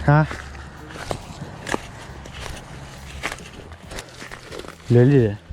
လၢလံလဲၣ်.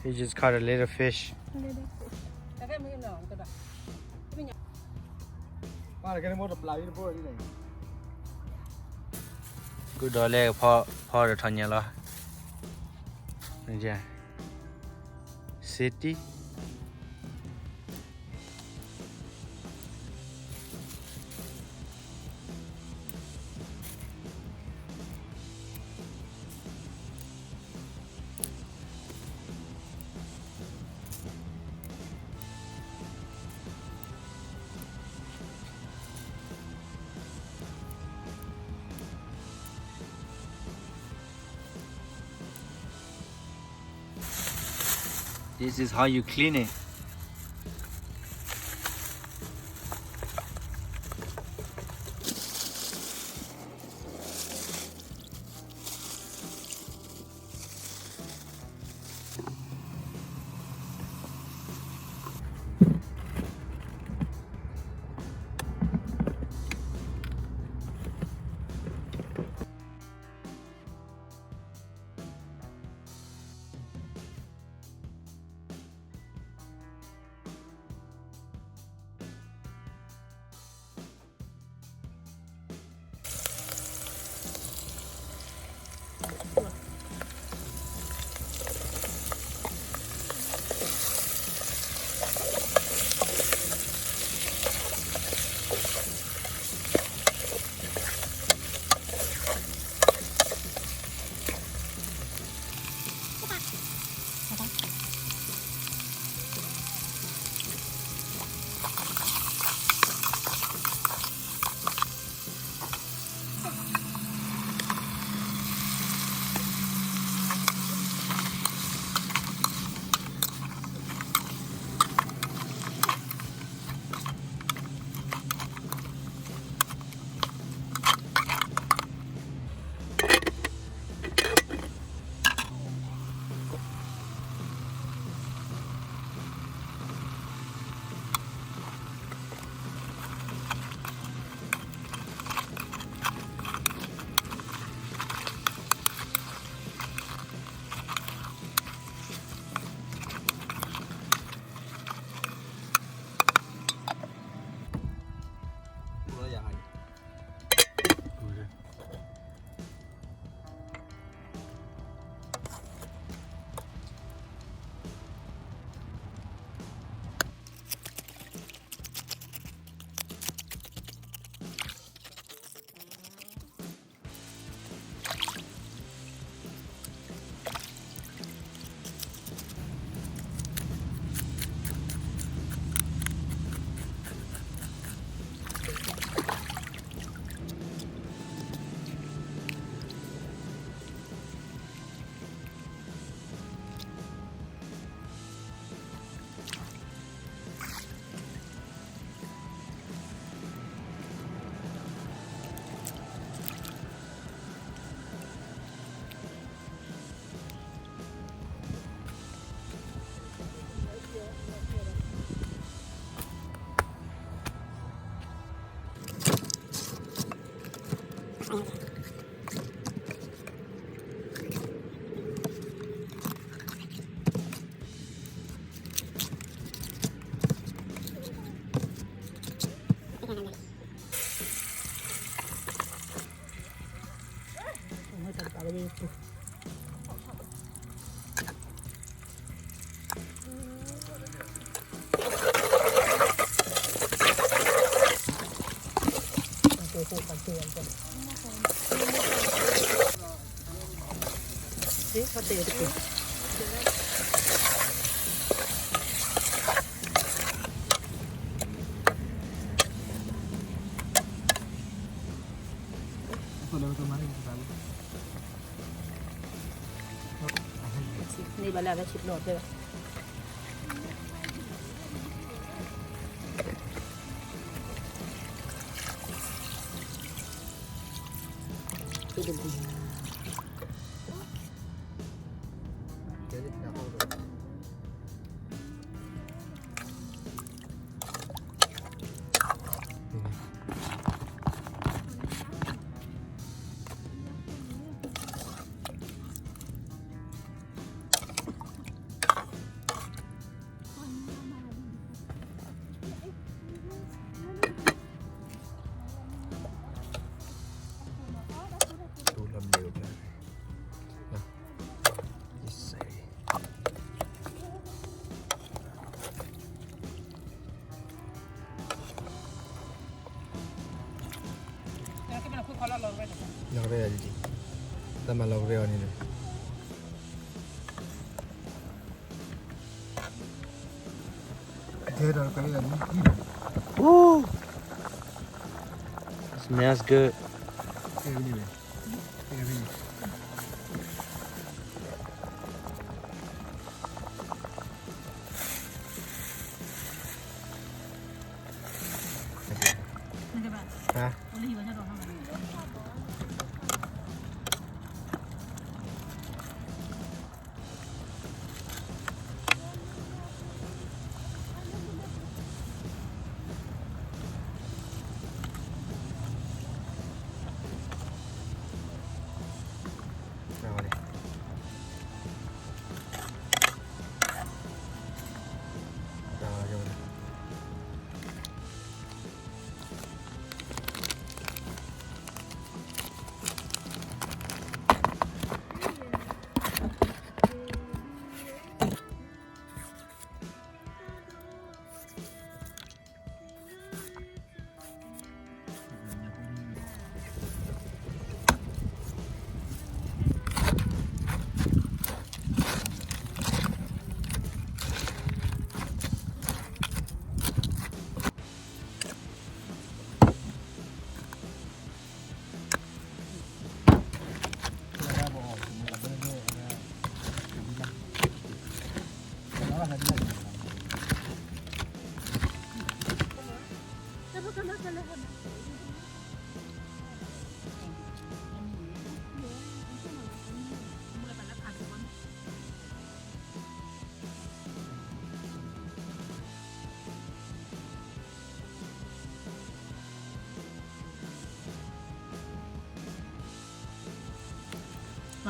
He just caught a little fish. Little fish. ကုၢ်ဒီးလဲၣ်ကဖီဒီးထီၣ်ညါလီၤ. City. This is how you clean it. န့ၢ်ဘၣ်လၢအဝဲဆံးပျီၢ်တဲဘၣ်. လီၤကရဲအီၤဒ်, တၢ်မၤလီၤကရဲအီၤန့ၣ်ဒီး Ooh, smells good.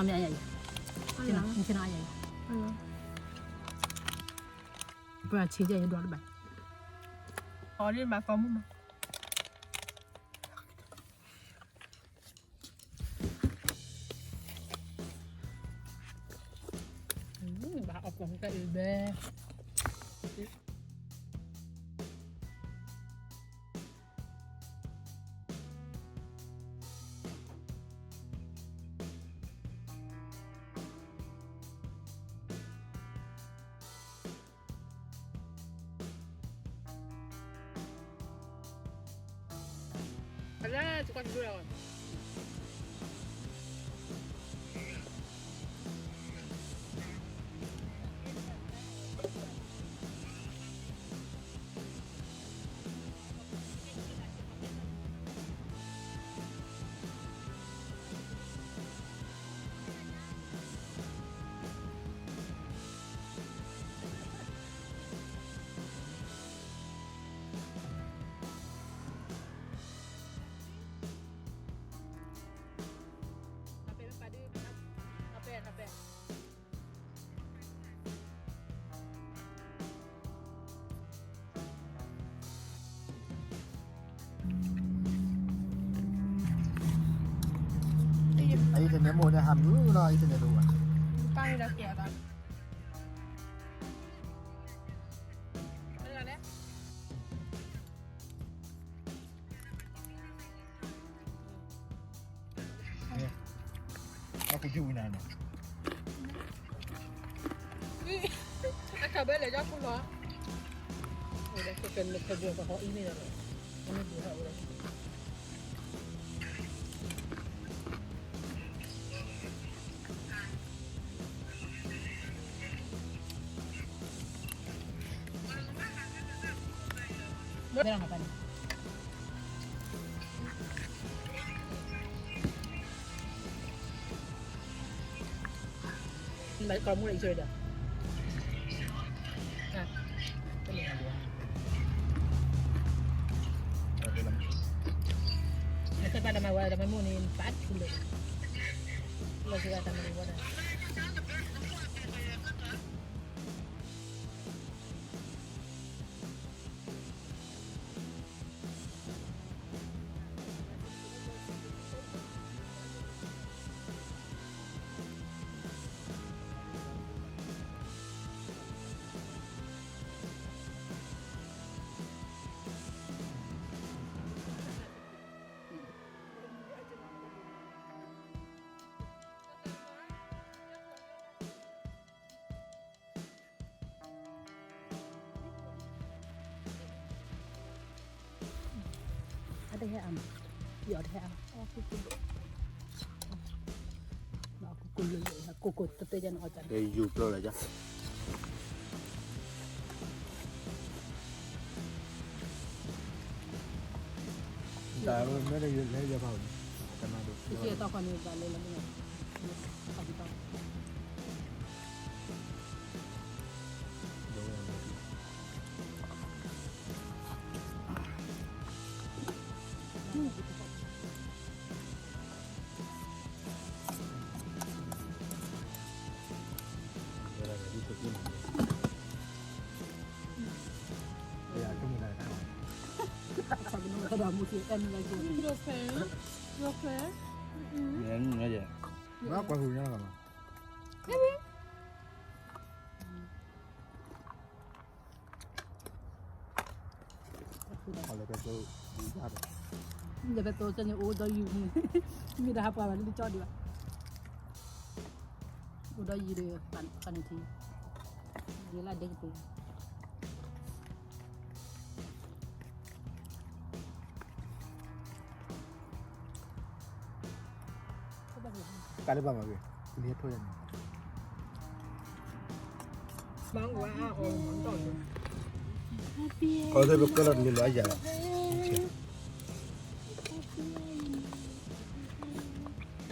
မ့ၢ်အယၤ, မ့ၢ်အယၤ, ပှၤဆံးယဲၢ်ယဒွးတဘၣ်, အီၤဒ်မၤကီမုၢ်မး. ဘၣ်အီၣ်ပှၤတၢ်အၢဘဲ. နမိၢ်န့ၣ်ဟးမုာ်လီၤ အံၤတန့ၣ်တအိၣ်ဘၣ်. ပၢ်န့ၣ်ဒီးကဲအသး အကူယူဝံနၤနီၤ, အခါဘဲလဲၤကၠီၣ်ခိၣ်လီၤ, အိၣ်ဒီးခဲကဲမ့ၢ်ခဲကဲပှၤဟီအံၤန့ၣ်ဒီး, အမ့ၢ်ဒုးဟဲအိၣ်ဒီး အတဟဲအါမး, ယအီၣ်တဟဲအါ, ကူကူလၢ, ကူကူတတဲယနအီၣ်ကၢ်, ယူၤပျိလၢကၢ်, တၢ်မ့ၢ်တယလဲၤယဖး, တၢ်ခီန့ၣ် ဘၣ်လဲၤလီၤ, ကွၢ်ဟူညါလီၤ. ဒီးဖဲသိးန့ၣ် အိၣ်ဒီးယံၤန့ၣ် မ့ၢ်တဟးပှၤဘၣ်လၢကၠီဒံးဘၣ်, အိၣ်ဒီးယံၤဒီး ပှၤန့ၣ်ထံ ယလၢဒဲကပၤ ကးလၢဘၣ်မးဝဲ, ကလံၤဟဲထိၣ်ယၤန့ၣ်, ကီၢ်သ့ၣ်ပကၢၢ်လီၤတမံၤလီၤအယၤလီၤ,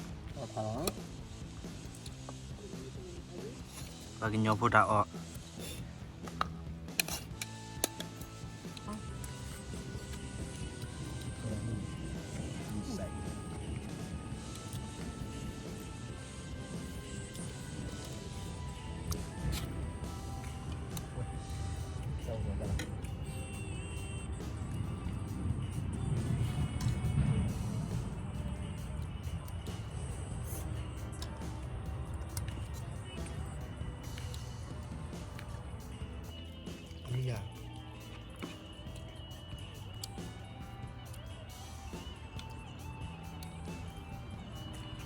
ပှၤကညီဖိတၢ်အီၣ် တ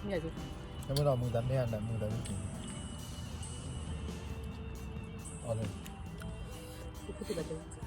မ့ၢ်ဒီးမုာ်သးန့ၢ်အနၢ်မုာ်သးဝံၣ်က့ၤ, အီၣ်လၢ